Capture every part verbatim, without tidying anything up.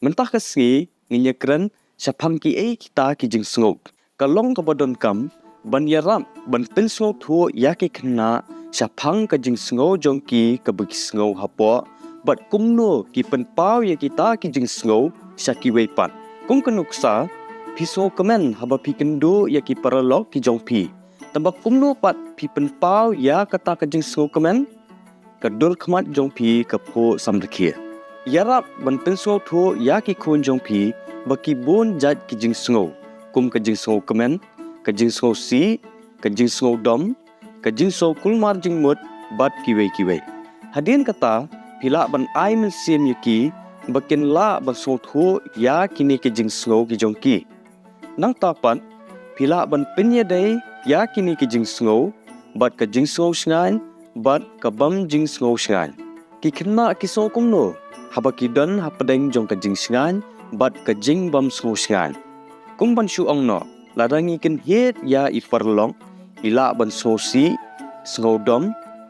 Mynta ka sngi ngin ïakren shaphang kiei kita ki jingsngew. Ka long kaba donkam ban ïarap ban pynsngewthuh ïa ki khynnah shaphang ka jingsngew jong ki kaba ki sngew hapoh, bad kumno ki pynpaw ïa kita ki jingsngew sha kiwei pat. Kum ka nuksa, phi sngewkmen haba phi kynduh ïa ki paralok ki jong phi. Tangba kumno pat phi pynpaw ïa kata ka jingsngewkmen? Ka dur khmat jong phi ka phuh samrkhie. Ïarap ban pynsngewthuh ïa ki khun jong phi ba ki bun jait ki jingsngew, kum ka jingsngewkmen, ka jingsngewsih, ka jingsngewdom, ka jingsngewkulmar jingmut, bad kiwei kiwei. Hadien kata, phi lah ban ai mynsiem ïa ki ba kin lah ban sngewthuh ïa kine ki jingsngew ki jong ki. Nangta pat, phi lah ban pynïadei ïa kine ki jingsngew bad ka jingsngew shngaiñ bad ka bym jingsngew shngaiñ. Ki khynnah ki sngew kumno haba ki don hapdeng jong ka jingshngaiñ bad ka jingbym sngew shngaiñ? Kum ban shu ong noh, lada ngi kynhied ïa i paralok, i lah ban sngewsih, sngewdom,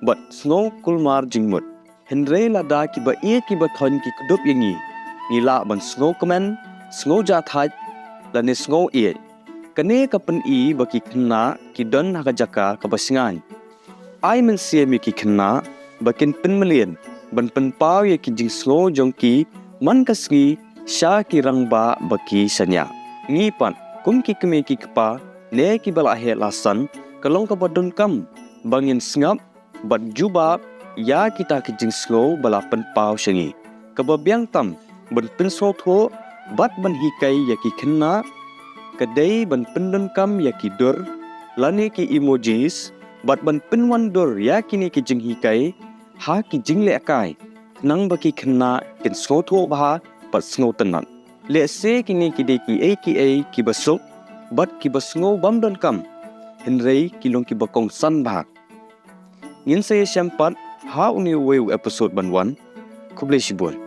bad sngewkulmar jingmut. Hynrei lada kiba ïeit kiba thoiñ ki kdup ïa ngi, ngi lah ban sngewkmen, sngewjahthait, lane sngewieit. Kane ka pyni ba ki khynnah ki don ha ka jaka kaba shngaiñ. Ai mynsiem ïa ki khynnah ba kin pynmlien ban pynpaw ïa ki jingsngew jong ki man ka sngi sha ki rangbah ba ki shaniah. Ngi pat, kum ki kmie ki kpa, ne kiba la heh la san, ka long kaba donkam ba ngin sngap bad jubab ïa kita ki jingsngew ba la pynpaw sha ngi. Kaba biang tam ban pynsngewthuh bad ban hikai ïa ki khynnah ka dei ban pyndonkam ïa ki dur lane ki emojis bad ban pynwandur ïa kine ki jinghikai ha ki jinglehkai, khnang ba ki khynnah kin sngewthuh bha bad sngewtynnat. Lehse kine ki dei kiei kiei kiba suk bad kiba sngew bym donkam, hynrei ki long kiba kongsan bha. Ngin sa ïashem pat ha une uwei u episode ban wan. Khublei shibun.